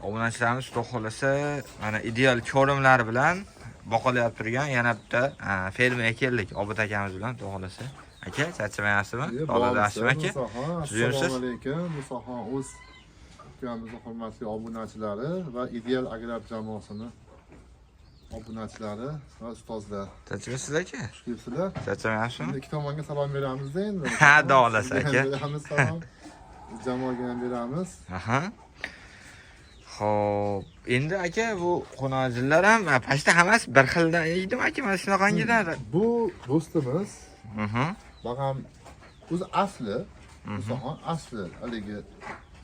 Obunachilarimiz, xudo xohlasa, mana ideal ko'rimlar bilan boqilyapti turgan yana bitta fermaga keldik Obid akamiz bilan, xudo xohlasa. Aka, charchamayapsizmi? Xudo yaxshimi, aka? Tuzukmisiz? Assalomu alaykum, Musoxon o'z ukamizni hurmatli obunachilari va Ideal Agrar jamoasini obunachilari va ustozlar. Charchamaysiz, aka? Xush kelibsizlar. Charchamayapsizmi? Endi ikki tomonga salom beramizda endi. Ha, xudo xohlasa, Sizga ham aka. beramiz salom. Jamoaga ham beramiz. Aha. Xo'p, endi aka, bu xunojinlar ham pashta hammasi bir xildan yeydimi, aka, mana shunaqangilar? Bu do'stimiz bag'am o'zi asli, Musoxon asli haligi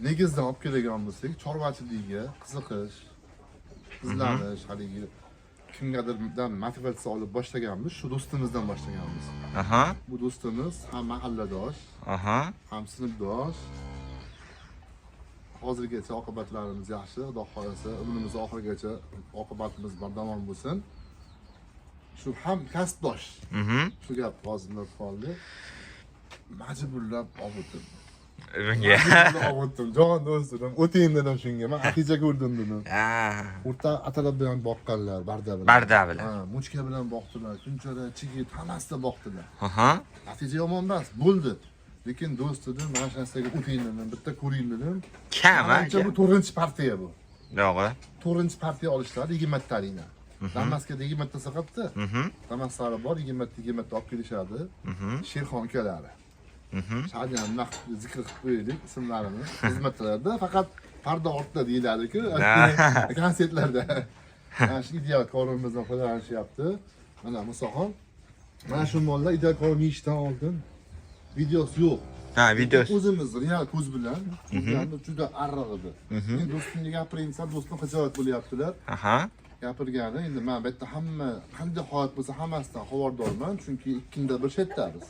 negizdan olib keladigan bo'lsak, chorvachilikka qiziqish, izlanish, haligi kimgadirdan motivatsiya olib boshlaganmiz, shu do'stimizdan boshlaganmiz. Bu do'stimiz ham mahalladosh, ham sinfdosh. Hozirgacha oqibatlarimiz yaxshi, Xudo xohlasa, umrimiz oxirigacha oqibatimiz bardavom bo'lsin. Shu ham kasbdosh. Shu gap hozir qoldi. Majburlab olib o'tdim. Bunga. Majburlab olib o'tdim. Jon do'st dedim, o'ting dedim shunga. Men natija ko'rdim dedim. O'rta atalab bilan boqqanlar, barda bilan. Barda bilan. Ha, muchka bilan boqdilar, kunchara, chigit, hammasida boqdilar. Natija yomon emas, bo'ldi. Lekin do'st dedim, mana shu narsaga o'ting dedim, bitta ko'ring dedim. Kam Manimcha, aka. bu to'rtinchi partiya bu. Yo'q. To'rtinchi partiya olishlari 20 talikni. Damaskada 20 ta saqabdi. Damaslari bor, 20 ta, 20 ta olib kelishadi. Sherxon ukalari. Shadi ham naq zikr qilib qo'yaylik ismlarini. Xizmatlarda faqat parda ortida deyiladi-ku. Konsertlarda. Mana shu ideal korimizdan foydalanishyapti. Mana Musoxon. Mana shu mollar ideal korim yeyishdan oldin videosi yo'q. Ha, video. O'zimiz real ko'z bilan ko'rganda juda arriq edi. Endi do'stimga gapiring desam, do'stim xijolat bo'lyaptilar. Gapirgani endi man bu yerda hamma qanday holat bo'lsa hammasidan xabardorman, chunki ikkunda bir chetdamiz.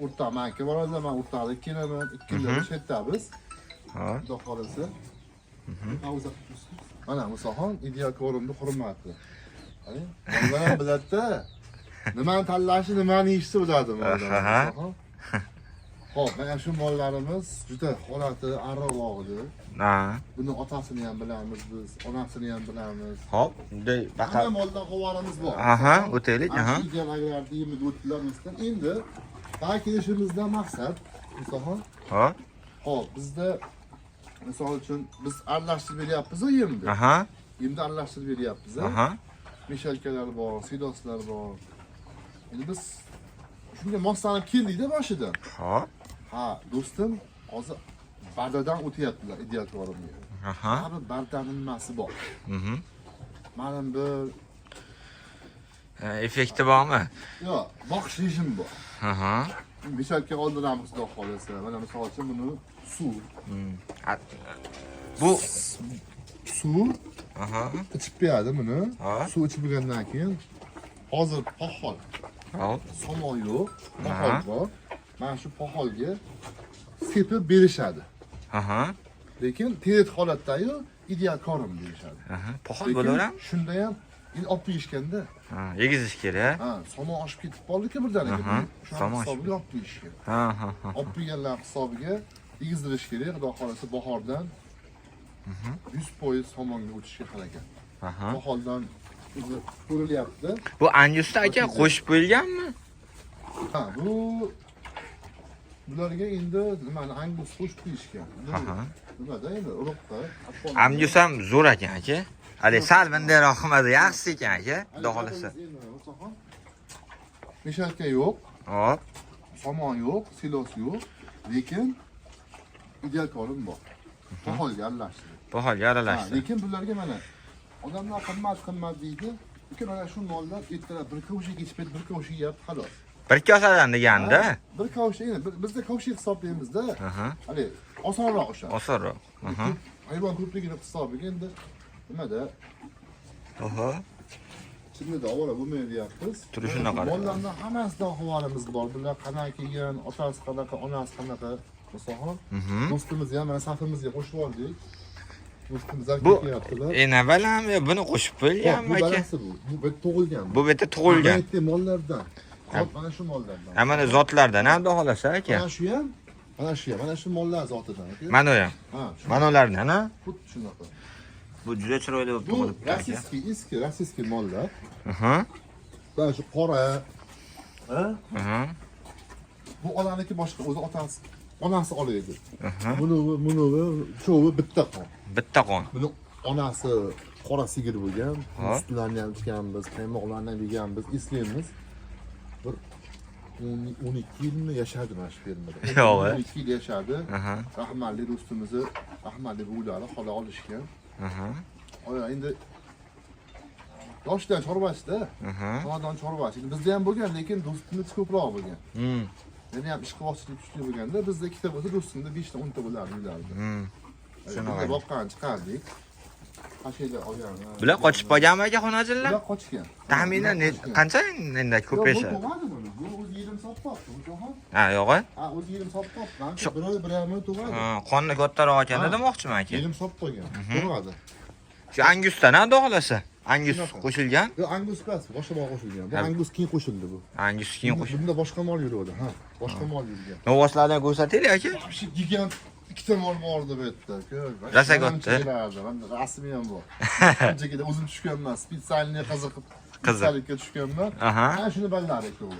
O'rtoq maniki boradi, man o'rtoqlik kelaman, ikkunda bir chetdamiz. Xudo xohlasa. Mana Musoxon ideal ko'rimni hurmati. Qarang, bolalar ham biladida. Nimani tanlashi, nimani yeyishni biladi mollar, Musoxon. Xo'p, mana shu mollarimiz juda holati arriqroq edi. Buni otasini ham bilamiz biz, onasini ham bilamiz. Hop, bunday baqa. Hamma moldan xabarimiz bor. Aha, o'taylik, Mana aha. shu ideal agrarni yemida o'tdilar bizdan. Endi bu kelishimizdan maqsad, Musoxon, Hop. Xo'p, bizda misol uchun biz aralashtirib beryapmiz yemni. Yemni aralashtirib beryapmiz. Мешалка lar bor, siloslar bor. Endi biz shunga moslanib keldikda boshidan. Hop. Ha, do'stim hozir bardadan o'tyaptilar ideal ko'rimga. Baribir bardani nimasi bor? Ma'lum bir Effekti bormi? Yo'q, boqish rejimi bor. Мешалка oldiramiz, xudo xohlasa. Mana misol uchun buni suv, Bu suv ichib beradi buni. Suv ichib bo'lgandan keyin hozir poxol, somon yo'q, poxol bor. Mana shu poxolga sepib berishadi. Lekin terit holatda-yu ideal korim deyishadi. Poxol Lekin bo'laverami? shunda ham endi olib qo'yishganda, Ha, yegizish kerak. ha, somon oshib ketib qoldi-ku birdaniga. O'shani Somon oshib hisobiga olib qo'yish kerak. Ha, ha, ha. Olib qo'yganlar hisobiga yegizdirish kerak. Xudo xohlasa, bahordan 100% somonga o'tishga harakat. Poxoldan o'zi ko'rilyapti. Bu Angusda, aka, qo'shib qo'yilganmi? Ha, bu bularga endi nimani Angus qo'shib qo'yishgan. Nimada endi urug'da. Angus ham zo'r ekan, aka. Hali sal bundayroq qilmadi, yaxshisi ekan, aka. Xudo xohlasa. Мешалка yo'q, Hop. somon yo'q, silos yo'q, lekin ideal korim bor. Poxolga aralashdi. Poxolga Ha, aralashdi. lekin bularga mana odamlar qimmat qimmat deydi. Lekin mana shu mollar ertalab bir kavushik ichib, bir kavushik yeyapti, xolos. Bir kosadan deganda. Ha, bir kavushik endi bizda kavushik hisoblaymizda. Hali osonroq o'sha. Osonroq. Aha. Hayvon ko'pligini hisobiga endi nimada Oho. Chimnida ovora bo'lmaydi deyapmiz. Turishini qarang. Mollarni hammasidan xabarimiz bor. Bular qanaqa kelgan, otasi qanaqa, onasi qanaqa. Musoxon. Do'stimizni ham mana safimizga qo'shib oldik. Do'stimiz ham Bu kelyaptilar. enabalam yo buni qo'shib Xo'p, qo'yilganmi, bu aka? balasi bu. Bu bir tug'ilgan. Bu yerda tug'ilgan. Bu yerda mollardan. Xo'p, mana shu mollardan. Ha, mana zotlardan ham, xudo xohlasa, aka. Mana shu ham, mana shu ham, mana shu mollar zotidan, aka. Mana u ham. Ha, shu Mana ulardan, ha? xuddi shunaqa. Bu juda chiroyli bo'lib Bu tug'ilibdi aka. Российский, eski российский mollar. Mana shu qora. Ha? Bu olaniki boshqa, o'zi otasi, onasi olaydi. Buni uchovi bitta qon. Bitta qon. Buni onasi qora sigir bo'lgan. Sutlarni ham ichganmiz, qaymoqlarni ham yeganmiz, eslaymiz. Bir 12 yilmi yashadi mana shu fermada. Yo'q, e? 12 yil yashadi. Rahmatli do'stimizni, rahmatli buvilari xola olishgan. Ola endi yoshdan chorvachida, xonadon chorvachi. Endi bizda ham bo'lgan, lekin do'stimiz ko'proq bo'lgan. Meni ham ishqibozchilik kuchli bo'lganda, bizda ikkita bo'lsa, do'stimda 5 ta 10 ta bo'lardi uylarida. Shunaqa. Bitta boqqan chiqardik. Qashaylar olgan. Bular qochib qolganmi aka xonajinlar? Bular qochgan. Taxminan Bular qochgan. qancha endi ko'p Yo'q, bu yashadi? tug'adi buni. Bu o'zi yerim sotib topdi. Bu jahon. Ha, yo'q. Ha, o'zi yerim sotib topdi. Manimcha Shu- bir oy, 1,5 oy tug'adi. Ha, qonni kattaroq ekanda demoqchiman aka. Yerim sotib qo'ygan. Tug'adi. Shu Angusdan ha, xohlasa. Angus Shunaqa. qo'shilgan. Yo'q, Angus emas, boshqa mol qo'shilgan. Bu Ha. Angus keyin qo'shildi bu. Angus keyin qo'shilgan. Bunda boshqa mol yuruvdi, ha. Boshqa mol yurgan. Novvoslarni ham ko'rsataylik aka. Вообще gigant ikkita mol bor edi bu yerda. Ko'p. Rosa katta. Mana rasmi ham bor. Shunchaki o'zim tushganman, специальный qiziqib Qiziq. qiziqlikka tushganman. Ana shuni ballar ekan u.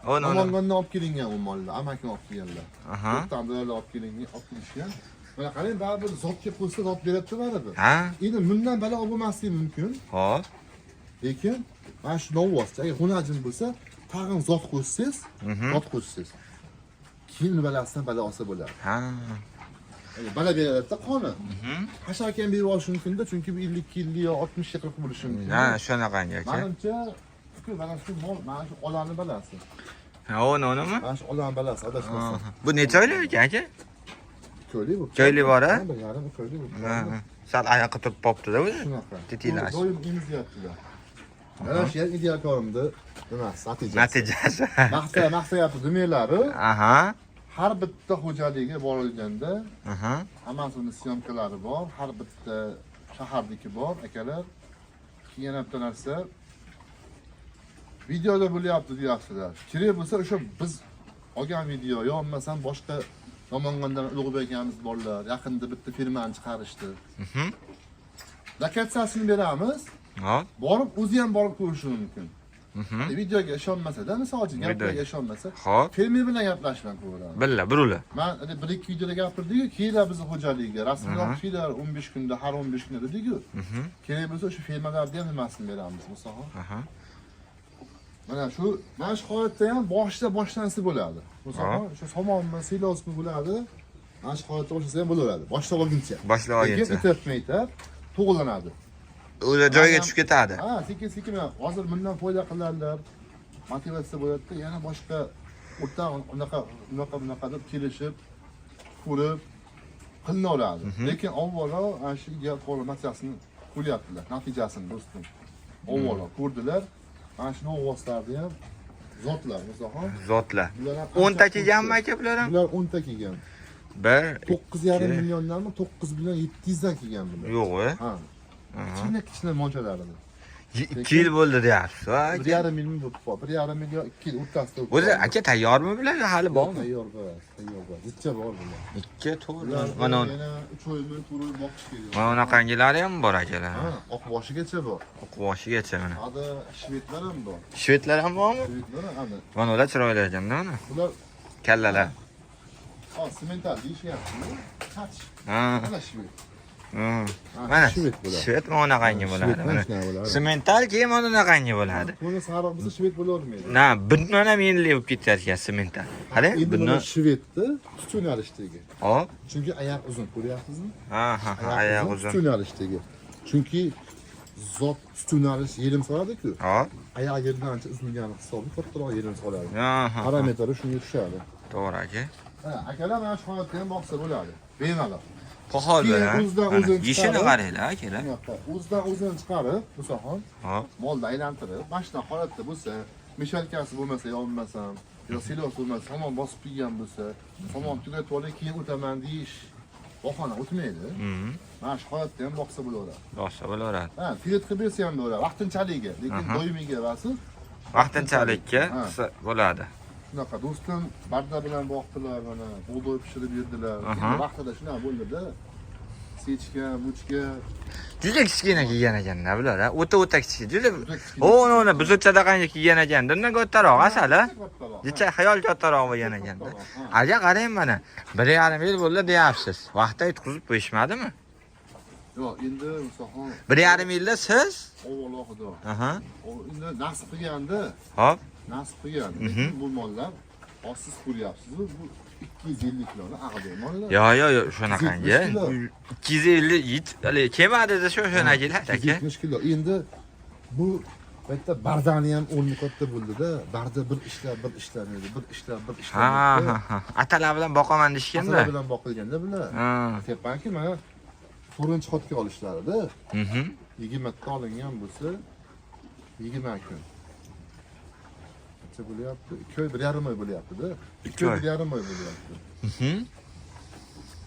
O, no, no. Namangandan olib kelingan u mollar, amakim olib kelganlar. To'rtdan olib kelingan, olib kelishgan. Mana qarang, baribir zotga qo'ysa zot beradi baribir. Ha? Endi bundan balo bo'lmasligi mumkin, Hop. lekin mana shu novvoscha agar xunajin bo'lsa, tag'in zot qo'shsangiz, zot qo'shsangiz, keyin balasidan balo olsa bo'ladi. Ha. Ya'ni bala beradida qoni. Hasharga ham berib olishi mumkinda, chunki bu 52 yillik yo 60 yillik bo'lishi mumkin. Ha, shunaqangi aka. Manimcha, mana shu mol, mana shu olani balasi. Ha, o, no, nima? Mana shu olani balasi, adashmasam. Bu necha oylik ekan aka? Ko'ylik bu. Ko'ylik bor, a? Ha, 1,5 ko'ylik bu. Ha, ha. Sal oyoqqa turib qolibdi-da o'zi. Shunaqa. Tetiklash. Doim emizyaptilar. Mana shu ham ideal ko'rindi. Nimasi, natijasi. Natijasi. Maqsa, maqsayapti demalari. Har bitta xo'jaligi borilganda hammasini syomkalari bor, har bitta shaharniki bor, akalar. Keyin yana bitta narsa videoda bo'lyapti deyapsizlar. Kerak bo'lsa o'sha biz olgan video yo bo'lmasam boshqa Namangandan Ulug'bek akamiz borlar. Yaqinda bitta firmani chiqarishdi. Lokatsiyasini beramiz. Hop. Borib o'zi ham borib ko'rishi mumkin. Videoga ishonmasa-da, misol uchun gaplarga ishonmasa, Hop. fermer bilan gaplashib ham ko'ramiz. Billa, birula. Man hani bir ikki videoda gapirdik-ku, kelinglar bizni xo'jaligiga, rasmga olib kelinglar 15 kunda, har 15 kunda dedik-ku. Kerak bo'lsa o'sha fermalarni ham nimasini beramiz, Musaxon. Mana shu holatda ham boshida boshlansa bo'ladi. Musaxon, shu somonmi, silosmi bo'ladi. Mana shu holatda boshlasa ham bo'laveradi. Boshlab olguncha. Boshlab Lekin olguncha. etapma-etap to'g'rilanadi. O'zi joyiga tushib ketadi. Ha, sekin sekin mana hozir bundan foyda qiladilar. Motivatsiya bo'ladi-da, yana boshqa o'rta unaqa unaqa bunaqa deb kelishib, ko'rib qilinaveradi. Lekin avvalo ana shu ideal qo'l masalasini ko'ryaptilar, natijasini do'stim. Avvalo ko'rdilar. Mana shu novvoslarni ham zotlar, Musaxon. Zotlar. Bular ham 10 ta ancha kelganmi aka bular ham? Bular 10 ta kelgan. 1 9,5 milliondanmi, 9 million 700 dan kelgan bular. Yo'q, e. Ha. Kichkina kichkina molchalar edi. 2 yil bo'ldi deyapsiz, ha, aka. 1,5 million bo'lib qoldi. 1,5 million 2 yil o'rtasida bo'lib O'zi qoldi. aka tayyormi bular hali bormi? Tayyor bor, tayyor bor. Zitcha bor bular. 2 to'rt. Bular Mana yana 3 oymi, 4 oy boqish kerak. mana unaqangilari ham bor akalar. Ha, oq boshigacha bor. Oqboshigacha mana. Hadi shvedlar ham bor. Shvedlar ham bormi? Shvedlar ham ana. Mana ular chiroyli ekanda mana. Bular Kallalar. ha, semental deyishyapti. Qach. Ha. Mana shved. Ha. Ha, Mana shved bular. Shved mana unaqangi bo'ladi. Shved Mana. mana shunaqa bo'ladi. Semental keyin mana unaqangi bo'ladi. Buni sariq bo'lsa shved bo'la olmaydi. Na, bundan ham yengil bo'lib ketar ekan semental. Qara, Endi bundan buni shvedni tut yo'nalishdagi. Hop. Chunki oyoq uzun, ko'ryapsizmi? Ha, ha, ha, oyoq uzun. Tut yo'nalishdagi. Chunki zot tut yo'nalish yelim soladi-ku. Hop. Oyoq yerdan ancha uzilgani hisobi kattaroq yelim soladi. Ha, ha. Parametri shunga tushadi. To'g'ri aka. Ha, akalar mana shu holatda ham boqsa bo'ladi. Bemalol. Poxol Keyin bilan. o'zidan Mana, o'zini Yishini chiqarib- qaranglar akalar. Shunaqa o'zidan o'zini chiqarib, Musaxon, Hop. molni aylantirib, mana shunaqa holatda bo'lsa, mishalkasi bo'lmasa, yo bo'lmasam, yo silos bo'lmasa, somon bosib qo'ygan bo'lsa, somon tugatib olay, keyin o'taman deyish bahona o'tmaydi. Mana shu holatda ham boqsa bo'laveradi. Boqsa bo'laveradi. Ha, filet qilib bersa ham bo'laveradi, vaqtinchaligiga, lekin doimiyga emas. Vaqtinchalikka Ha. bo'ladi. Shunaqa do'stim barda bilan boqdilar mana, bug'doy pishirib berdilar. Endi vaqtida shunaqa bo'ldi-da. Sechka, buchka. Juda kichkina kelgan ekanda bular, ha. O'ta kichkina. Juda Juda kichkina. O, no, buzutchada qancha kelgan ekan. Bundan kattaroq asal, ha? Kattaroq. Jicha xayol kattaroq bo'lgan ekanda. Kattaroq, ha. Aka qarang mana. 1,5 yil bo'ldi deyapsiz. Vaqtda yutqizib qo'yishmadimi? Yo'q, endi Musaxon 1,5 yilda siz? Avvalo Xudo. Aha. Endi nasib qilganda, Hop. nasib qilgan. Lekin bu mollar hozir siz ko'ryapsiz, bu 250 kiloni ag'da mollar. Yo, yo, yo, shunaqangi. 170 kilo. 250 yit, hali kelmadi desa shunaqalar aka. 170 kilo. Endi bu bitta bardani ham o'rni katta bo'ldi-da. Barda bir ishlab, bir ishlamaydi, bir ishlab, bir Ha, ishlamaydi. ha, ha. Atalar bilan boqaman deyishganda. Asala bilan boqilganda bular. Ha. Aytyapmanki, mana to'rtinchi xotga olishlarida 20 ta olingan bo'lsa 20 kun. Qancha bo'lyapti? 2 oy, 1,5 oy bo'lyapti-da. 2 oy. oy, 1,5 oy bo'lyapti.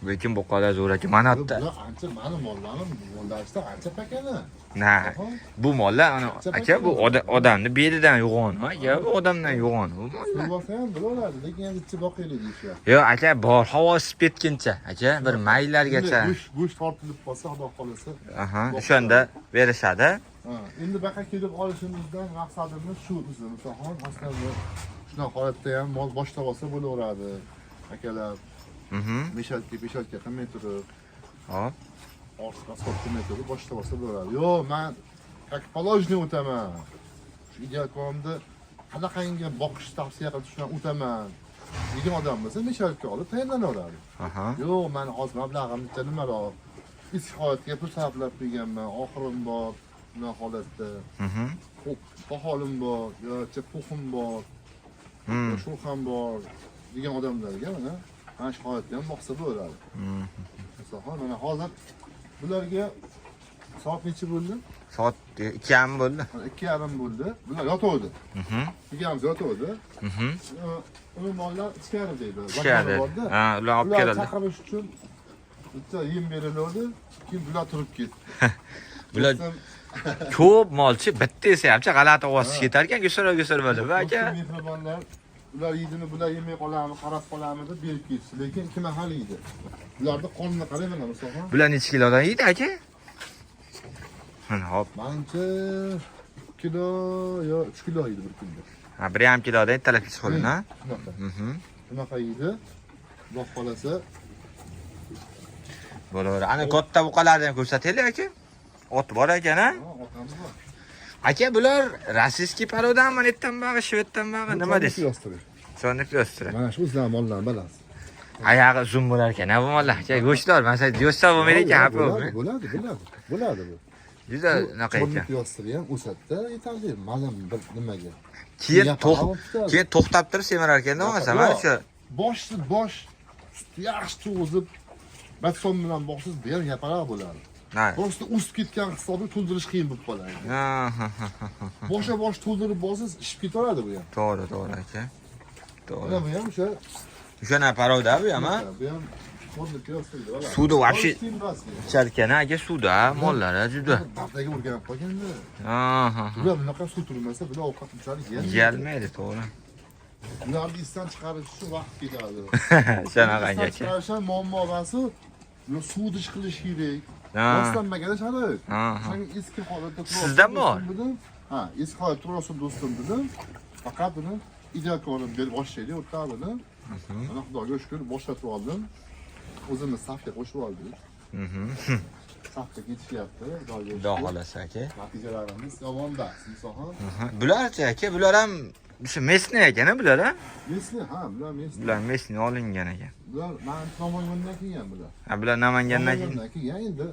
Lekin boqalar zo'r aka. Mana Bu bitta. Bular ancha mani mollarim, mollar ichida ancha pakana. Na. Bu mollar ana aka bu odamni belidan yo'g'on, aka bu odamdan yo'g'on bu mollar. Suv olsa ham bo'laveradi, lekin endi ichi boqaylik deyishyapti. Yo'q aka, bor havo isib ketguncha aka bir maylargacha. Endi go'sht tortilib qolsa, Xudo xolasa. Aha, o'shanda berishadi. Ha, endi baqa kelib olishimizdan maqsadimiz shu bizni Musaxon aslida shunaqa holatda ham mol boshlab olsa bo'laveradi. Akalar, beshalka qilmay turib, Hop. ortiq rasxod qilmay turib boshlab olsa bo'ladi. Yo'q, man как положено o'taman. Shu ideal komda qanaqangi boqish tavsiya qilib shundan o'taman degan odam bo'lsa, meshalka olib tayyorlanaveradi. Yo'q, man hozir mablag'im bitta nimaroq, eski holatga pul sarflab qo'yganman, oxirim bor, bunaqa holatda. Poholim bor, yoki puxim bor, shu ham bor degan odamlarga mana shu holatda ham boqsa bo'ladi. Masalan, mana hozir bularga soat necha bo'ldi? Soat 2:30 bo'ldi. Mana 2:30 bo'ldi. Bular yotuvdi. Ikkalamiz yotuvdi. Uni mollar ichkari deydi. Ichkari. Borda. Ha, ular olib Ular keladi. chaqirish uchun bitta yem beriladi, keyin bular turib ketdi. Bular Do'stim, ko'p molchi bitta esa hamcha g'alati ovoz ketar ekan, gusar bo'lib aka. do'stim mehribonlar, ular yeydimi, bular yemay qoladimi, qarab qoladimi deb berib ketdi. Lekin ikki mahal yeydi. Bularni qonini qarang mana Mustafa. Bular necha kilodan yeydi aka? Mana hop. Manimcha 2 kilo yo 3 kilo yeydi bir kunda. Ha, 1,5 kilodan ertalab kechqurun, ha? Shunaqa. Shunaqa yeydi. Xudo xolasa. Bo'laveradi. Ana katta buqalarni ham ko'rsataylik aka. Ot bor ekan, ha? Ha, otamiz bor. Aka, bular rossiyskiy parodami, netdan bag'i, shveddan bag'i, nima deysiz? Piyoz. Sonni piyoz. Mana shu o'zlarini mollarini balasi. Oyog'i uzun bo'lar ekan, ha bu mollar. Aka, go'shtdor, masalan, go'shtdor bo'lmaydi ekan, ha bu. Bo'ladi, bo'ladi, bo'ladi. Bo'ladi bu. Juda unaqa ekan. Piyoz ham o'sadi-da, yetarli ma'lum bir nimaga. Keyin Yapalab tutadi. Keyin to'xtab turib semirar ekanda bo'lmasa, mana shu. Boshni bosh sutni yaxshi to'g'izib, batson bilan boqsangiz, bu ham yapaloq bo'ladi. Ha. Просто o'sib ketgan hisobida to'ldirish qiyin bo'lib qoladi. Ha, ha, ha, ha. Bosha bosh to'ldirib borsangiz, ishib ketaveradi bu ham. To'g'ri, to'g'ri aka. To'g'ri. Mana bu ham o'sha O'sha paroda bu ham, ha? Bu ham qo'lni piyoz qildi. Suvda вообще ichar ekan, aka, suvda mollari juda. Bardaga o'rganib qolganda. Ha, ha, ha. Bular bunaqa suv turmasa, bular ovqat unchalik yeyolmaydi. Yeyolmaydi, to'g'ri. Bularni esdan chiqarish uchun vaqt ketadi. Shunaqangi Esdan aka. chiqarish ham muammo emas, bular suvdish qilish kerak. Ha. Rostlanmaganda sharoit. Ha, ha. O'shanga eski holatda turib Sizda bor? dedim. Ha, eski holatda tursin do'stim dedim. Faqat buni ideal ko'rinib berib boshlaydi, o'rta dedim. Mana Xudoga shukr, boshlatib oldim. O'zimiz safga qo'shib oldik. Safga ketishyapti, Xudoga Xudo shukr. xolasa aka. Natijalarimiz yomon emas, Musaxon. Bularchi aka, bular ham o'sha местный ekan, bular ha? Местный, ha, bular местный. Bular местный olingan ekan. Bular mana Namangandan kelgan bular. Ha, bular Namangandan keyin. Namangandan kelgan endi.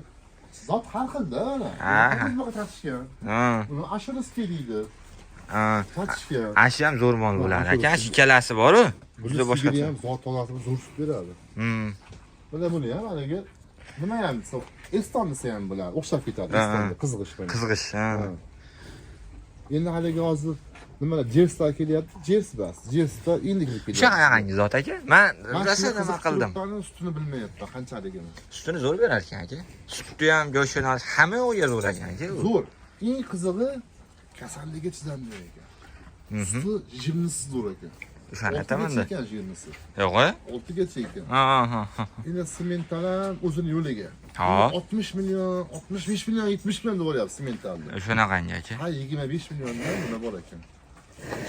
Zot har xilda mana. Ha. Bunaqa tatishgan. Ha, Buni ashiriskiy deydi. ha. Tatishgan. Ana shu ham zo'r mol bo'ladi aka. Ha, Shu ikkalasi bor-u. Buni Juda sigiri boshqacha. ham zot olasi zo'r sut beradi. Mana buni ham haligi nima ham desa, Eston desa ham bo'ladi, o'xshab ketadi. Ha, Estonda qizg'ish mana. Qizg'ish, ha. Ha. Endi haligi hozir nimalar jerslar kelyapti, jers bas. Jerslar endi kirib O'sha kelyapti. qanaqangi zot aka? Men Man rosa shuni nima qiziq qildim. turibman, sutini bilmayapman qanchaligini. Sutini zo'r berar ekan aka. Suti ham, go'shtini olish hamma yo'g'iga zo'r ekan aka. u. Zo'r. Eng qizig'i kasallikka chidamli ekan. Suti jimnisiz zo'r ekan. O'shani Oltigacha aytaman-da. ekan жирный si. Yo'q-a? 6gacha ekan. Ha, ha, ha. Endi semental ham o'zini yo'liga. Ha. 60 million, 65 million, 70 million deb olyapti sementalni. Shunaqangi aka. Ha, 25 milliondan nima bor ekan.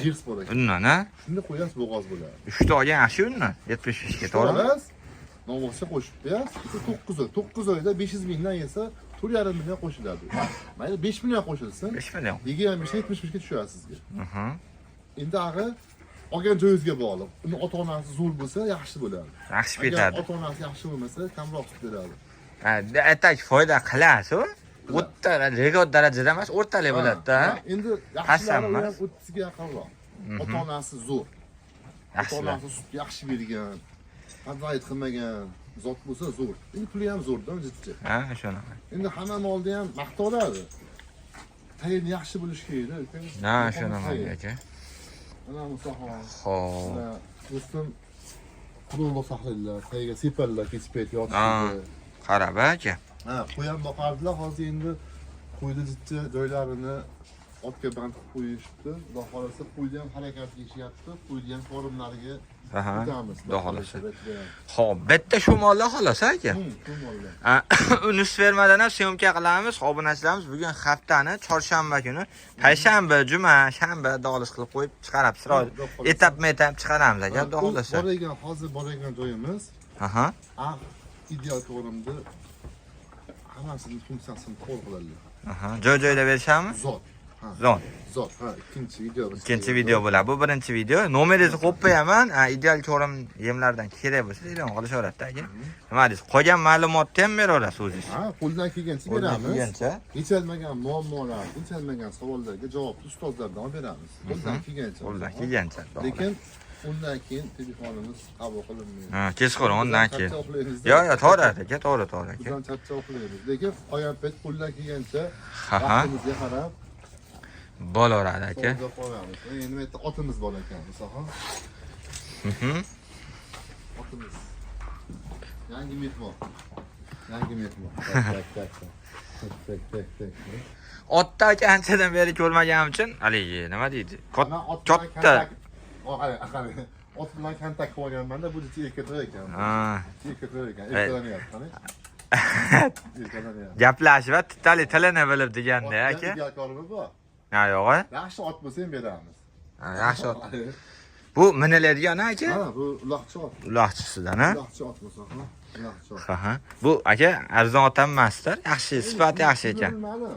Jirs bor ekan. Undan, ha? Shunda qo'yasiz, bo'g'oz bo'ladi. 3 ta olgan yaxshi undan. 75 ga, to'g'rimi? To'g'rimi? Novvoycha qo'shib qo'yasiz. 9 oy, 9 oyda 500 mingdan yesa 4,5 million qo'shiladi. Mayli 5 million qo'shilsin. 5 million. 25 dan 75 ga tushadi sizga. Mhm. Endi ag'i olgan joyingizga bog'liq. Uni ota-onasi zo'r bo'lsa, yaxshi bo'ladi. Yaxshi Agar ketadi. ota-onasi yaxshi bo'lmasa, kamroq sut beradi. Ha, aytak foyda qilasiz. O'rta rekord darajada emas, o'rtalik bo'ladi-da. Ha, endi yaxshilari Hasan u ham emas. 30 ga yaqinroq. Ota-onasi zo'r. Yaxshilar. Ota-onasi sut yaxshi bergan, fazayt qilmagan zot bo'lsa zo'r. Endi puli ham zo'rda, jiddiy. Ha, shunaqa. Endi hamma molni ham maqtoladi. Tayin yaxshi bo'lishi kerak, aka. Ha, shunaqa aka. Mana Musaxon. Xo'p. Mana do'stim Xudo saqlaydilar, tagiga sepadilar kech payt Ha. yotishdi. Qarab aka. Ha, qo'y ham boqardilar, hozir endi qo'yni jiddiy joylarini otga band qilib qo'yishibdi. Xudo xohlasa qo'yni ham harakatga ishyapti, qo'yni ham forumlariga Aha. o'tamiz. Xudo xohlasa. Xo'p, bitta shu mollar xolos aka. Shu mollar. Unus fermadan ham syomka qilamiz, obunachilarimiz bugun haftani chorshanba kuni, payshanba, juma, shanba dog'lish qilib qo'yib chiqarib, chiroyli Xudo xohlasa. etapma-etap chiqaramiz aka, xudo U xohlasa. Boradigan, hozir boradigan joyimiz Aha. Ideal ko'rimni hammasini funksiyasini to'g'ri qiladilar. Aha. Joy-joyda berishami? Zot. Ha, Zon. zot. Ha, ikkinchi video. Ikkinchi video bo'ladi. Bu birinchi video. Nomeringizni qo'yib qo'yaman. Ideal ko'rim yemlardan kerak bo'lsa, telefon qilishaveradi aka. Nima deysiz? Qolgan ma'lumotni ham beraverasiz o'zingiz. Ha, qo'ldan kelgancha Qo'ldan beramiz. kelgancha. Yecholmagan muammolar, yecholmagan savollarga javobni ustozlardan olib beramiz. Qo'ldan kelgancha. Qo'ldan kelgancha. Lekin undan keyin telefonimiz qabul qilinmaydi. Ha, kechqurun undan keyin. Biz ham charcha uxlaymiz. Yo'q, yo'q, to'g'ri aka, to'g'ri, to'g'ri Biz aka. ham charcha uxlaymiz. Lekin qolgan payt qo'ldan kelgancha Ha, ha. vaqtimizga qarab Bo'laveradi aka. savol javob olamiz. Endi bu yerda otimiz bor ekan, Musaxon. Otimiz. Yangi mehmon. Yangi mehmon. Tak tak tak. Tak tak tak tak. Otda aka anchadan beri ko'rmaganim uchun haligi nima deydi? Mana ot bilan Katta. O, qarang, qarang. Ot bilan kontakt qilib olganmanda, bu jicha erkaklar ekan. Ha. Erkaklar ekan. Erkalanyapti, qarang. Erkalanyapti. Gaplashib, titali tilini bilib deganda aka. Otga kormi bor. Ha, yo'q. Yaxshi ot bo'lsa ham beramiz. Ha, yaxshi ot. Bu miniladigan aka? Ha, bu uloqchi ot. Uloqchisidan, ha? Uloqchi ot bo'lsa, ha. Uloqchi ot. Ha, ha. Bu aka arzon ot ham emasdir. Yaxshi, sifati yaxshi ekan. Bilmadim.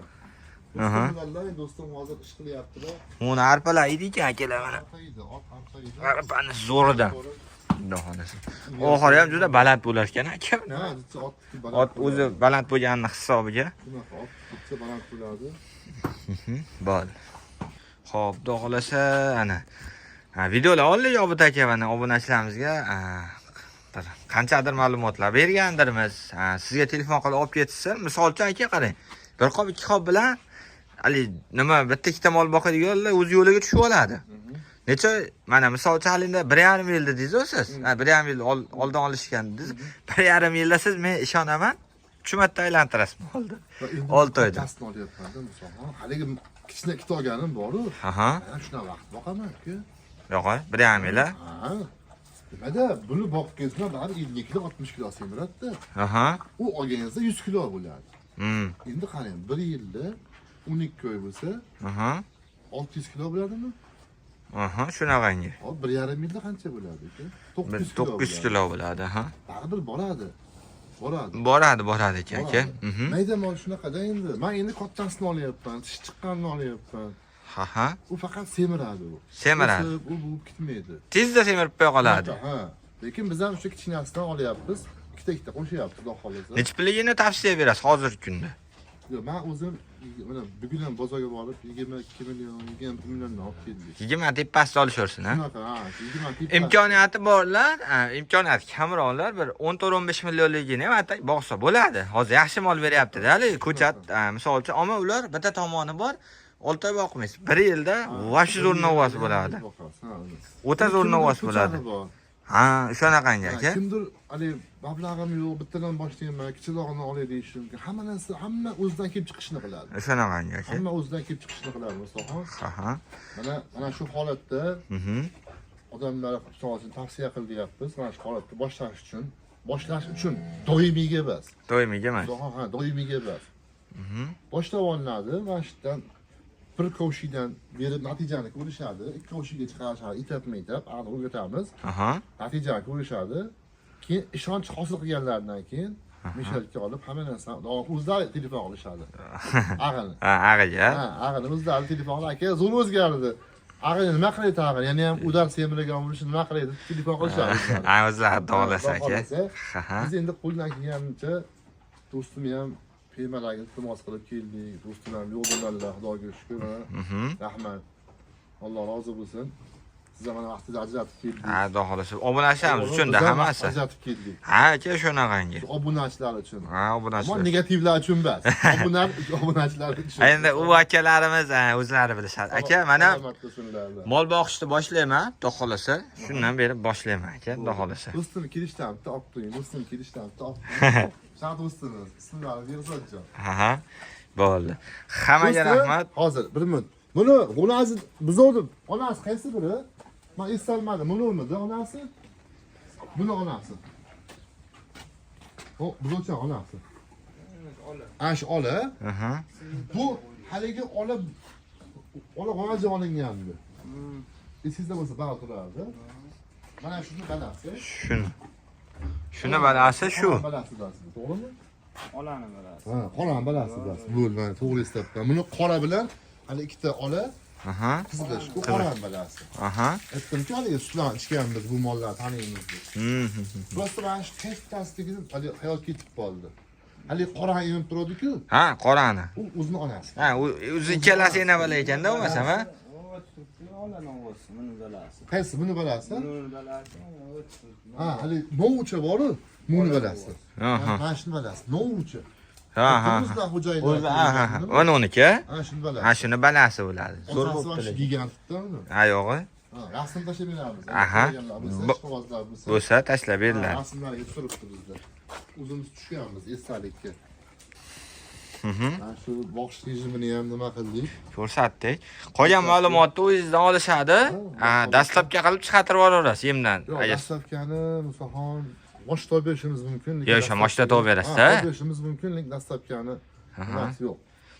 Aha. Do'stim do'stim hozir ish qilyaptilar. Uni arpalar edi ekan akalar mana. Arpa edi, ot arpa edi. Arpani zo'ridan. Xudo xohlasa. Oxiri ham juda baland bo'lar ekan aka. Ha, jicha ot baland Ot o'zi baland bo'lganini hisobiga. Shunaqa ot jicha baland bo'ladi. Bo'ldi. Xo'p, xudo xohlasa ana. Ha, videolar oldik Obid aka mana obunachilarimizga bir qanchadir ma'lumotlar bergandirmiz. Ha, sizga telefon qilib olib ketishsin. Misol uchun aka qarang. Bir qop, ikki qop bilan hali nima bitta ikkita mol boqadiganlar o'z yo'liga tushib oladi. Necha mana misol uchun hali endi 1,5 yil dedingiz siz. Ha, 1,5 yil oldin olishgan dedingiz. 1,5 yilda siz men ishonaman 3 marta aylantirasiz molni. Endi Olti oyda. kattasini olyapman-da, misol. Haligi kichkina ikkita olganim bor-u. Aha. Men shundan vaqt boqaman aka. Yo'q, 1,5 yil. Ha. Nimada buni boqib kelsam baribir 50 kilo 60 kilo semiradi-da. Aha. U olganingizda 100 kilo bo'ladi. Endi qarang, bir yilda 12 oy bo'lsa Aha. 600 kilo bo'ladimi? Aha, shunaqangi. Hop, 1,5 yilda qancha bo'ladi aka? 900 kilo. 900 kilo bo'ladi, ha. Baribir boradi. Boradi. Boradi, boradi aka, aka. Boradi. Mayda mol shunaqada endi. Men endi kattasini olyapman, tish chiqqanini olyapman. Ha, ha. U faqat semiradi u. Semiradi. O'sib, u bo'lib ketmaydi. Tezda semirib qo'ya qoladi. Ha. Lekin biz ham o'sha kichkinasidan olyapmiz. Ikkita-ikkita qo'shyapmiz, xudo xohlasa. Necha pulligini tavsiya berasiz hozirgi kunda? Yo'q, men o'zim mana bugun ham bozorga borib 22 million, 21 milliondan olib keldik. 20 tepasida olishaversin, ha? Shunaqa, ha, 20 tepasi. Imkoniyati borlar, imkoniyati kamroqlar bir 14-15 millionligini ham atay boqsa bo'ladi. Hozir yaxshi mol beryapti-da, hali ko'chat, misol uchun, ammo ular bitta tomoni bor, 6 oy boqmaysiz. 1 yilda вообще zo'r novvos bo'ladi. O'ta zo'r novvos bo'ladi. Ha, o'shanaqangi aka. Kimdir haligi mablag'im yo'q, bittadan boshlayman, kichikrog'ini olay deyishi mumkin. Hamma narsa, hamma o'zidan kelib chiqishini qiladi. O'shanaqangi aka. Hamma o'zidan kelib chiqishini qiladi, Mustafa. Ha, ha. Mana mana shu holatda Odamlar misol uchun tavsiya qil deyapmiz, mana shu holatda boshlash uchun, boshlash uchun doimiyga emas. Doimiyga emas. Ha, doimiyga emas. Boshlab olinadi, mana shu yerdan bir kovshikdan berib natijani ko'rishadi, ikki kovshikga chiqarishadi, etapma-etap, aniq o'rgatamiz. Natijani ko'rishadi. Keyin ishonch hosil qilganlaridan keyin mishalga olib hamma narsani o'zlari telefon qilishadi. Ag'ini. Ha, ag'iga. Ha, ag'ini o'zlari telefon qilib, aka zo'r o'zgardi. Ag'ini nima qilaydi tag'in? Yana ham udar semirgan bo'lishi nima qilaydi? Telefon qilishadi o'zlari. Ha, o'zlari xohlasa Xudo aka. xohlasa. Biz endi qo'ldan kelganicha do'stim ham firmalarga iltimos qilib keldik. Do'stim ham yo'q dedilar, Xudoga shukr. Rahmat. Alloh rozi bo'lsin. Siz ham mana vaqtingizni ajratib keldik. Ha, xudo xohlasa. Obunachilarimiz uchun-da Biz ham hammasi. Ajratib keldik. Ha, aka shunaqangi. Shu obunachilar uchun. Ha, Ammo obunachilar. negativlar uchun emas. Obunachilar uchun. Endi u akalarimiz o'zlari bilishadi. Aka, mana Salomat bo'lsinlar. mol boqishni boshlayman, xudo xohlasa. Shundan beri boshlayman aka, xudo xohlasa. Do'stim kelishdan bitta olib qo'ying. Do'stim kelishdan bitta olib qo'ying. Shunaqa do'stimiz. Ismlari Behzodjon. Ha. Bo'ldi. Hammaga Do'stim, rahmat. Hozir bir minut. Buni onasi buzovni onasi qaysi biri? Men eslolmadim. Bunimidi onasi? Buni onasi. O, buzovcha onasi. Ana shu ola. Bu haligi ola ola g'o'zaga olingandi. Esingizda bo'lsa bag'al turardi. Mana shuni balasi. Shuni. Shuni balasi shu. Qorani balasi bilasiz, to'g'rimi? Olani bilasiz. Ha, qorani balasi bilasiz. Bo'ldi, mana to'g'ri eslabman. Buni qora bilan hali ikkita ola qizilish. Bu qorani balasi. Aytdimki, haligi sutlarni ichganmiz, bu mollarni taniymiz deb. Просто mana shu qayerdasigini hali hayot ketib qoldi. Haligi qora emib turadi-ku, Ha, qorani. u o'zini onasi. Ha, o'zi ikkalasi ena bola ekanda bo'lmasam, ha? Turibdi, olani o'zi, buni balasi. Qaysi buni balasi? Buni balasi, turibdi. Ha, haligi novcha boru, buni balasi. Mana shuni balasi, novcha. Ha, ha. O'zlar xo'jayinlar. O'zi, ha, ha. Mana uniki. Ana shuni balasi. Ha, shuni balasi bo'ladi. Zo'r Otasi bo'pti. mana shu Lekin. gigantda uni. Ha, yo'g'i. Ha, rasm tashlab beramiz. Aha. Bo'lsa, ishqibozlar bo'lsa. Bo'lsa tashlab beriladi. Rasmlarga tushiribdi bizda. O'zimiz tushganmiz esdalikka. Mana shu boqish rejimini ham nima qildik? Ko'rsatdik. Qolgan ma'lumotni o'zingizdan olishadi. Ha, dastlabki qilib chiqartirib yuboraverasiz yemdan. Yo'q, Agar dastlabkani Musaxon moshta olib berishimiz mumkin. lekin Yo'q, o'sha moshta olib berasiz, Ha, ha? olib berishimiz mumkin, lekin dastlabkani nimasi yo'q.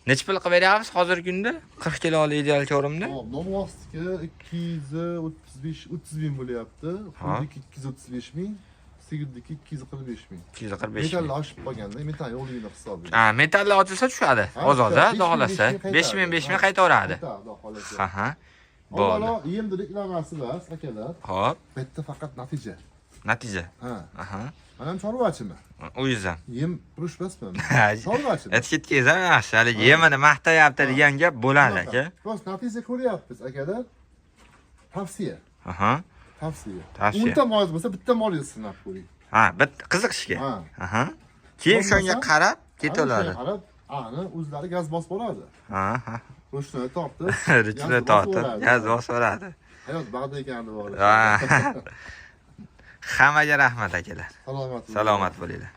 Necha pul qilib beryapsiz hozirgi kunda? 40 kilolik ideal ko'rimda. Hop, Novvosniki 235 30 ming bo'lyapti. Qo'ydiki 235 ming, sigirdiki 245 ming. 245 Metall ming. oshib qolganda, metall yo'qligini hisobiga. Ha, metallar ochilsa tushadi. Ha, Oz-oz, tushadi. xudo xohlasa. 5 ming, 5 ming, 5 ming qaytaveradi. Qaytaradi, xudo xohlasa. Ha, ha. Bo'ldi. Avvalo yemni reklamasi emas, akalar. Xo'p, Bu yerda faqat natija. natija. Ha. Aha. Men ham chorvachiman. O'zingizdan. Yem purish emasman. Ha, Chorvachiman. Etiketkangiz ham yaxshi. Haligi yemini maqtayapti degan gap bo'ladi aka. Rost natija ko'ryapmiz akalar. Tavsiya, Aha. tavsiya. Tavsiya. 10 ta mol bo'lsa, bitta molingizni sinab ko'ring. Ha, bit qiziqishga. Ha. Aha. Keyin shunga Bo'lmasa- qarab ketaveradi. Ana shunga qarab, ani o'zlari gaz bosib boradi. Ha, ha. Ruchni tortib, Ruchni tortib, gaz bosib yuboradi. Hayot bag'da ekan deb Ha. Hammaga rahmat akalar. Salomat bo'ling. Salomat bo'linglar.